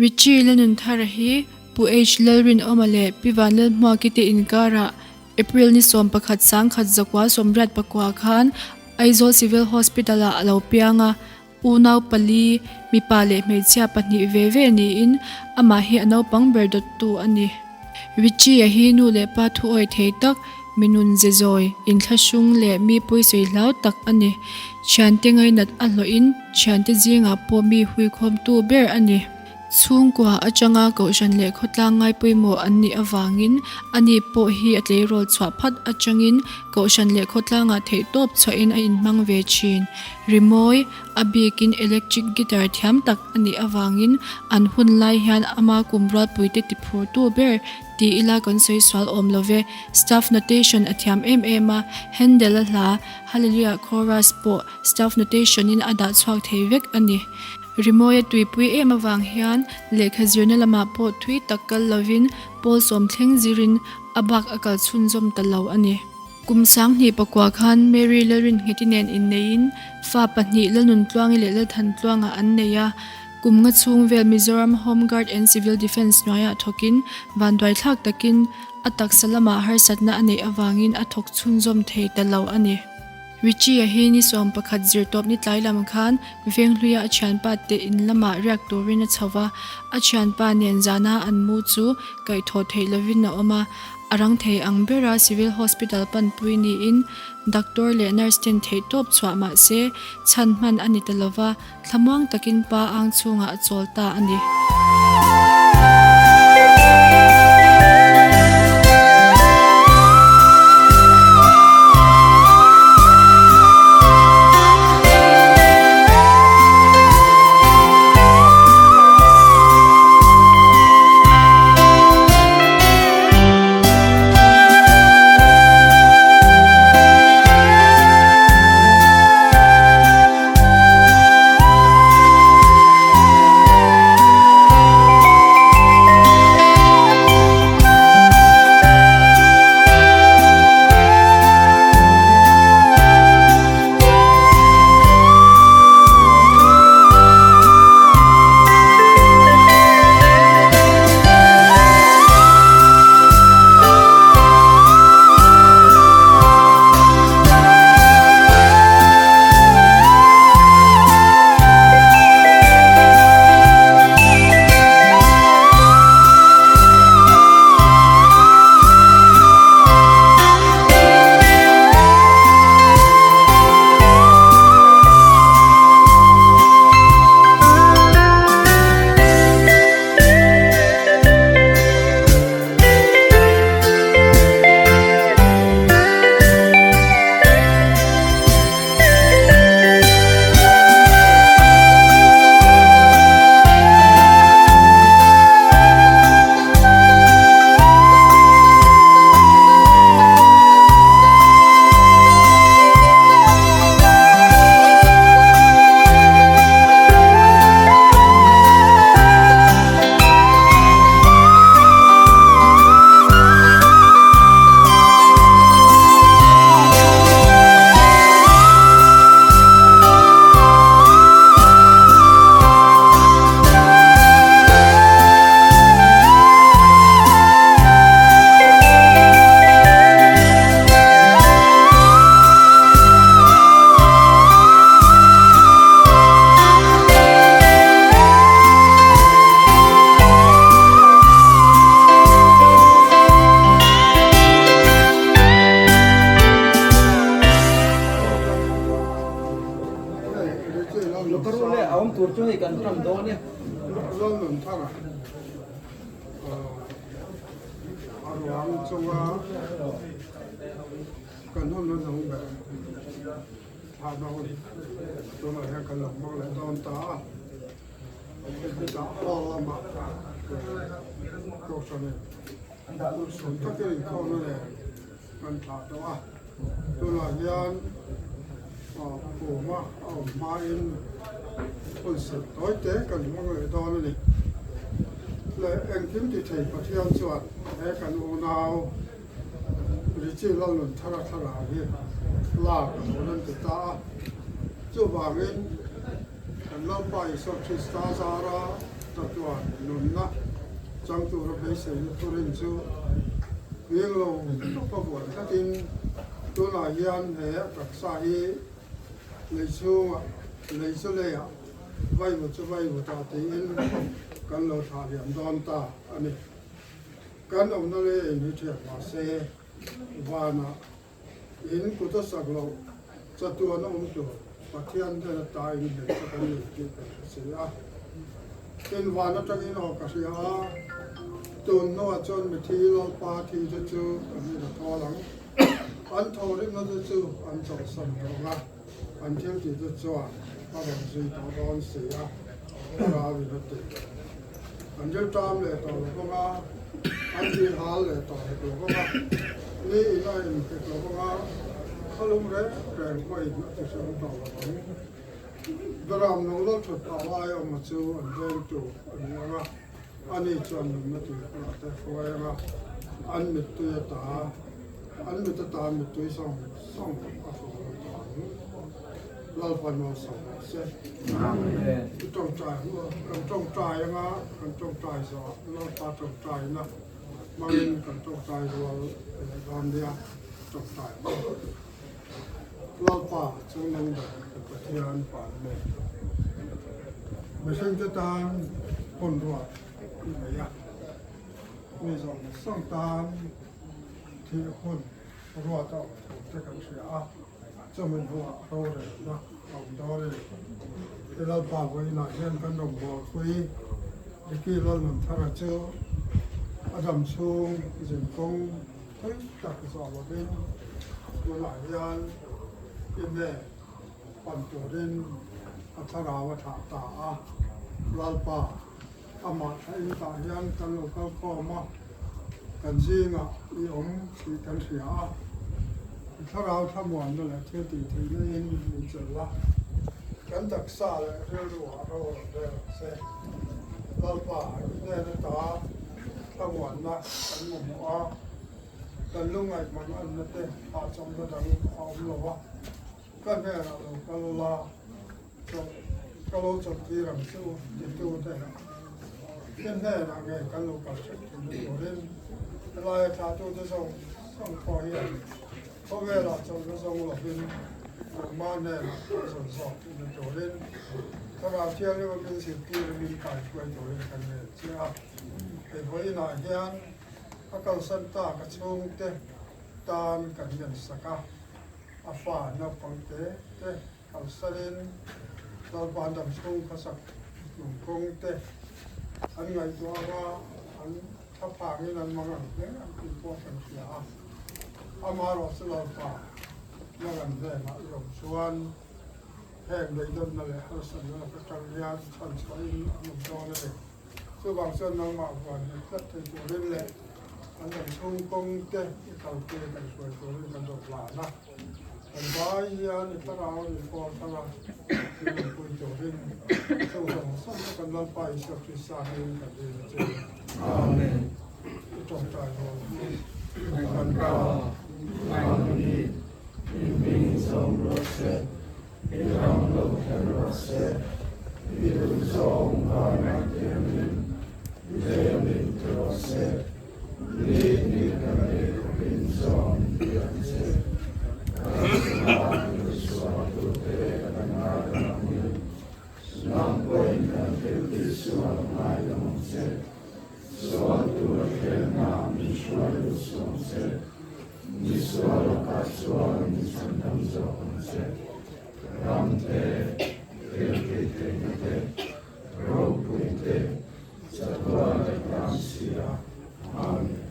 Richie Lalnunthara hi Pu H Lalrinawma leh Pi Vanlalhmuaki te inkarah April ni 11 1984 khan Aizawl Civil Hospital-ah a lo piang a, unau pali, mipa leh hmeichhia pahnih ve ve niin amah hi a naupang ber dawttu a ni. Richie-a hi nu leh pa thuawi thei tak, mi nun ze zawi, inthlahrung leh mi pawisawi hlau tak a ni. Thiante ngainat a hlawhin thiante zingah pawh mi huikhawmtu ber a ni. Chhungkua atanga kohhran leh khawtlang ngai pawimawh an nih avangin ani pawh hi a tleirawl chhuah phat atangin kohhran leh khawtlangah theihtawp chhuahin a inhmang ve thin. Rimawi, a bikin electric guitar thiam tak a nih avangin an hun lai hian ama kum rualpuite tiphurtu ber ti ila kan sawi sual awm lo ve. Staff notation a thiam em em a, Handel-a hla Hallelujah Chorus pawh staff notation-in a dah chhuak thei vek a ni. Rimawi a tuipui em avang hian lehkha zirna lamah pawh thui tak kal lovin pawl sawm thleng zirin a bak a kal chhunzawm ta lo a ni. Kum sanghnih pakua khan Mary Lalrinngeti nen inneiin fa pahnih Lalnuntluangi leh Lalthantluanga an nei a, kum nga chhung vel Mizoram Home Guard and Civil Defence hnuaiah thawkin vanduaithlak takin a taksa lamah harsatna a neih avangin a thawk chhunzawm thei ta lo a ni. Richie-a hi ni 11 zirtawp ni tlai lam khan Venghluia a thianpa te in lamah riak turin a chho va, a thianpa nen zana an mu chu kaihthawh theih lovin a awm a, a rang thei ang bera Civil Hospital panpui niin doctor leh nurse ten theihtawp chhuah mah se chhan hman a ni ta lova, Thlamuang takin pa ang chhungah a chawl ta a ni. Chatuan nunna chang tura beiseina thurin chu nghing lo tawpa vuan tlatin tunah hian he a taksa hi lei chhungah lei chu leiah vaivut chu vaivutah tiin kan lo thlah liam dawn ta a ni. Kan awmna lei a inri thiat mahse vanah In kut a sak loh chatuan a awm tur Pathian hnen ata inhmel chu kan nei tih kan hre si a. Tin, van atangin aw ka hria a, tun hnuah chuan mithi Lalpa thi te chu an in a thawl ang. An thawhrimna te chu an chawlhsan tawh ang a, an thil tih te chuan a rawn zui tawh dawn si a, thlarau in a ti. An rilṭam leh tawh lo vang a, an tihal leh tawh hek lo vang a, ni in a inhek lo vang a, khalum reng reng pawhin a ti hrang tawh lo vang. Beram nung lal thut phah lai awma chu an veng tur a ni ang a, ani chuan nunna tuikhurah te hruai ang a, an mittui ata an mit ata mittui sawng sawng a hruai lo tawh ang. Lalpa nuam sawm rawh se. I tawngtai ang u. Kan tawngtai anga kan tawngtai zawh Lalpa tawngtaina hmangin kan tawngtai rual leh dawn nia tawngtai ang u. Lalpa chungnung ber kan Pathian pan mai. Mihringte tan hun ruat i nei a, mi zawng zawng tan thih hun ruat a awm thu te kan hria a. Chumi hnuah rorelna a awm dawn a ni. He Lalpa vawiinah hian kan rawngbawlpui Ricky Lalnunthara chu a dam chhung zinkawng thui tak zawh lovin tunah hian email pan turin a thlarau a thlah ta a. Lalpa amah thlahin tah hian kan lo kal khawm a, kan zingah i awm tih kan hria a, i thlarau thlamuanna leh thil tih theihna in min chelh a, kan taksa leh rilru ah ro rawn rel ang che. Lalpa, i hnen ata thlamuanna kan mamawh a, kan lungngaih man anna te hahchawmna dang a awm lo a, Ka hnenah lo kal la, chawlh ka lo chawlhtir ang che u titu te i hnenah nge kan lo kal hrep thin na turin helaia thlahtute zawng zawng pawh hian khawvelah chawlhna zawng lovin nangmah hnenah kan zawn zawk thin na turin Thlarau Thianghlim a min zirtir min kaihruai turin kan ngen che a. Hei vawiinah hian a kalsan tak a chhungte tan kan ngensak a. A fa naupang te te kalsanin Lalpa dam chhung khawsak nungkawng te an ngaihtuah anga an thlaphangin an mang ang hle ang tih pawh kan hria a. Amaherawhchu Lalpa Laran hnenah i awm chuan heng beidawnna leh harsatna laka tang hian chhanchhuahin an awm dawn a ni. Chuvang chuan nangmah huan nghet tlat thei turin leh an dam chhung kawng te i kalpui a kan hruai turin kan rawn hlan a. Kan vai hian i thlarau min pawl thar a, min rawn pui turin chung zawng zawng te kan Lalpa Isua Krista hmingin kan dil a che. Amen. I tawngtai hawn hi kan Pa, Mahni i hming zawng rawh se. I ram lo kher rawh se, i duh zawng vanah tiangin lei a min ti rawh se, ni ni kan ei khawpin zawng min ti ang che. Kan chungah min sualtute kan ngaidam angin, nang pawhin kan thil tihsual ngaidam ang che. Sual tura thlengna min hruai lut suang che. Mi sual lakah chuan min chhandam zawk ang che. Ram te, thiltih theihna te, ropui te, chatuan leh tan si a. Amen.